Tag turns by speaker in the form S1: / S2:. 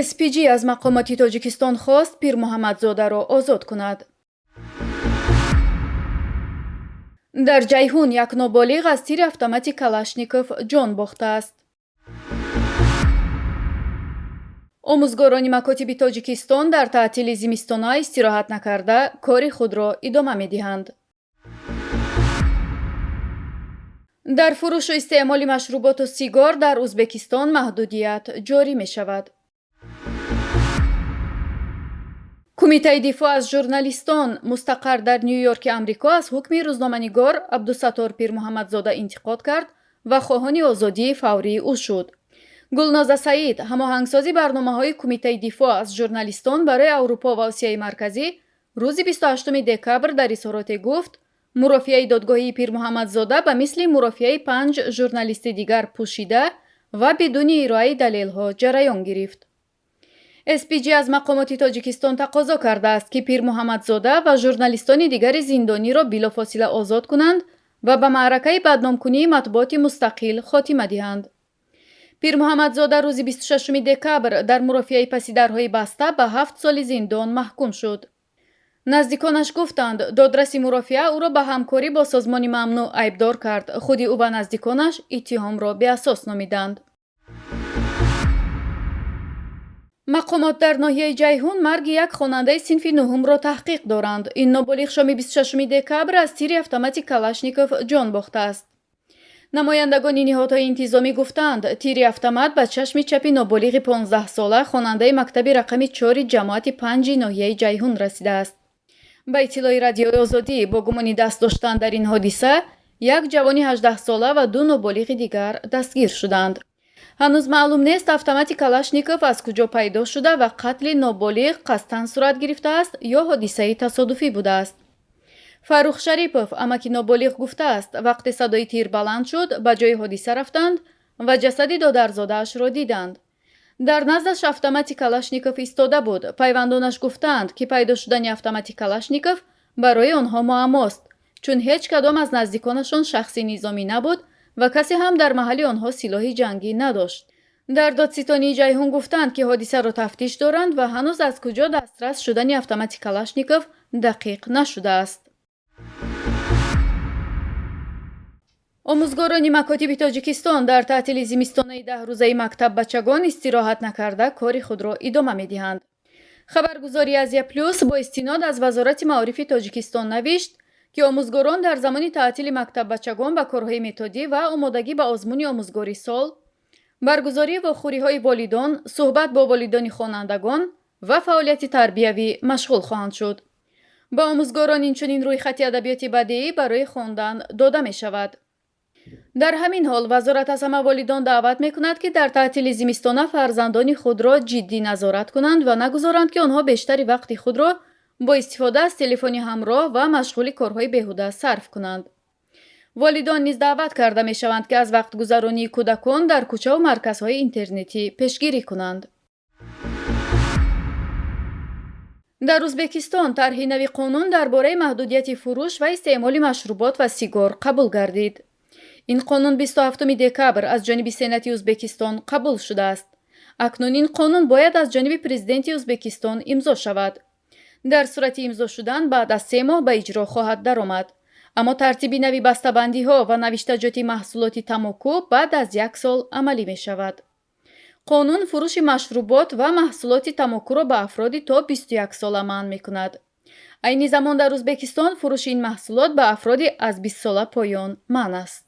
S1: СПГ аз мақомоти Тоҷикистон хост, Пирмуҳаммадзодаро озод кунад. Дар Ҷайҳун як ноболиғ аз тири автомати Калашников ҷон бохтааст. Омӯзгорони макотиби Тоҷикистон дар таътили зимистона истироҳат накарда, кори худро идома медиҳанд. Дар фурӯшу истеъмоли машруботу сигор дар Узбекистон маҳдудият ҷорӣ мешавад. Кумитаи дифоъ аз журналистон, мустақар дар Ню-Йорки Амрико, аз ҳукми рӯзноманигор Абдусаттор Пирмуҳаммадзода интиқод кард ва хоҳони озодии фаврии ӯ шуд. Гулноза Саид, ҳамоҳангсози барномаҳои Кумитаи дифоъ аз журналистон барои Аврупо ва Осиёи Марказӣ, рӯзи 28 декабр дар изҳороте гуфт, мурофиаи додгоҳии Пирмуҳаммадзода ба мисли мурофиаи панҷ журналисти дигар пӯшида ва бидуни ироаи далелҳо ҷараён гирифт. СПГ аз мақомоти Тоҷикистон тақозо кардааст, ки Пирмуҳаммадзода ва журналистони дигари зиндониро билофосила озод кунанд ва ба маъракаи бадномкунии матбуоти мустақил хотима диҳанд. Пирмуҳаммадзода рӯзи 26 декабр дар мурофиаи паси дарҳои баста ба 7 соли зиндон маҳкум шуд. Наздиконаш гуфтанд, додраси мурофиа ӯро ба ҳамкорӣ бо созмони мамнӯъ айбдор кард. Худи ӯ ва наздиконаш иттиҳомро беасос номиданд. Мақомот дар ноҳияи Ҷайҳун марги як хонандаи синфи нуҳумро таҳқиқ доранд. Ин ноболиғ шоми 26 декабр аз тири автомати Калашников ҷон бохтааст. Намояндагони ниҳодҳои интизомӣ гуфтаанд, тири автомат ба чашми чапи ноболиғи 15-сола, хонандаи мактаби рақами чори ҷамоати панҷи ноҳияи Ҷайҳун расидааст. Ба иттилои Радиои Озодӣ, бо гумони даст доштан дар ин ҳодиса як ҷавони 18-сола ва ду ноболиғи дигар дастгир шуданд. Ҳанӯз маълум нест, автомати Калашников аз куҷо пайдо шуда ва қатли ноболиғ қасдан сурат гирифтааст ё ҳодисаи тасодуфӣ будааст. Фаррух Шарипов, амаки ноболиғ, гуфтааст, вақте садои тир баланд шуд, ба ҷои ҳодиса рафтанд ва ҷасади додарзодаашро диданд. Дар наздаш автомати Калашников истода буд. Пайвандонаш гуфтаанд, ки пайдо шудани автомати Калашников барои онҳо муаммост, чун ҳеҷ кадом аз наздиконашон шахси низомӣ набуд ва касе ҳам дар маҳалли онҳо силоҳи ҷангӣ надошт. Дар додситонии Ҷайҳун гуфтанд, ки ҳодисаро тафтиш доранд ва ҳанӯз аз куҷо дастрас шудани автомати Калашников дақиқ нашудааст. Омӯзгорони макотиби Тоҷикистон дар таътили зимистонаи 10-рӯзаи мактаббачагон истироҳат накарда, кори худро идома медиҳанд. Хабаргузории Азия Плюс бо истинод аз Вазорати маорифи Тоҷикистон навишт, ки омӯзгорон дар замони таътили мактаббачагон ба корҳои методӣ ва омодагӣ ба озмуни омӯзгори сол, баргузории вохӯриҳои волидон, суҳбат бо волидони хонандагон ва фаъолияти тарбиявӣ машғул хоҳанд шуд. Ба омӯзгорон инчунин рӯйхати адабиёти бадеӣ барои хондан дода мешавад. Дар ҳамин ҳол вазорат аз ҳама волидон даъват мекунад, ки дар таътили зимистона фарзандони худро ҷиддӣ назорат кунанд ва нагузоранд, ки онҳо бештари вақти худро бо истифода аз телефони ҳамроҳ ва машғули корҳои беҳуда сарф кунанд. Волидон низ даъват карда мешаванд, ки аз вақтгузаронии кӯдакон дар кӯчаву марказҳои интернетӣ пешгирӣ кунанд. Дар Узбекистон тарҳи нави қонун дар бораи маҳдудияти фурӯш ва истеъмоли машрубот ва сигор қабул гардид. Ин қонун 27 декабр аз ҷониби Сенати Узбекистон қабул шудааст. Акнун ин қонун бояд аз ҷониби президенти Узбекистон имзо шавад. Дар сурати имзо шудан баъд аз 3 моҳ ба иҷро хоҳад даромад. Аммо тартиби нави бастабандиҳо ва навиштаҷоти маҳсулоти тамоку баъд аз як сол амалӣ мешавад. Қонун фурӯши машрубот ва маҳсулоти тамокуро ба афроди то 21 сола манъ мекунад. Айни замон дар Узбекистон фурӯши ин маҳсулот ба афроди аз 20-сола поён манъ аст.